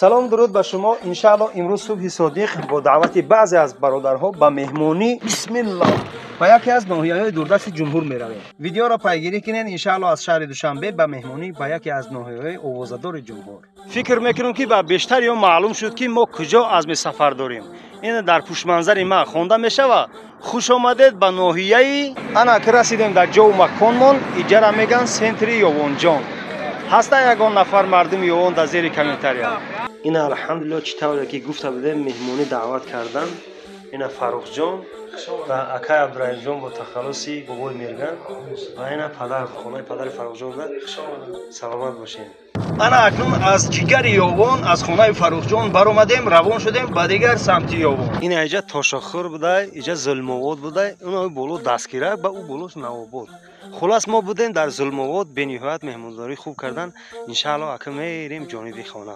Салом, дуруд ба шумо. Иншаалло, имрӯз субҳи содиқ бо даъвати баъзе аз бародарҳо ба меҳмонӣ, бисмилло, ба яке аз ноҳияҳои дурдасти ҷумҳур меравем. Видеоро пайгирӣ кунед. Иншаалло, аз шаҳри Душанбе ба меҳмонӣ ба яке аз ноҳияҳои овозадори ҷумҳур. Фикр мекунам, ки ба бештариё маълум шуд, ки мо куҷо азми сафар дорем. Ин дар пуштманзари ман хонда мешавад: «Хуш омадед ба ноҳияи». Ана ки расидем дар ҷову маконмон. Иҷара меган центри Ёвонҷон. Ҳаста ягон нафар мардуми Ёвон дар зери комментария? Ина, алҳамдулилло, чӣ тавре ки гуфта будем, меҳмонӣ даъват кардан. Ина Фаррухҷон ва акай Абдураҳимҷон бо тахаллуси Бобои Мерган ва ина падар, хонаи падари Фаррухҷон. Саломат бошед. Ана акнун аз ҷигари Ёвон, аз хонаи Фаррухҷон баромадем, равон шудем ба дигар самти Ёвон. Ина иҷа Тошохӯр будай, иҷа Зулмовод будай, уна боло Дастгира ба ӯ болош Навобод. Хулас, мо будем дар Зулмовод. Бениҳоят меҳмондорӣ хуб кардан. Иншаалло, ака мерем ҷониби хона.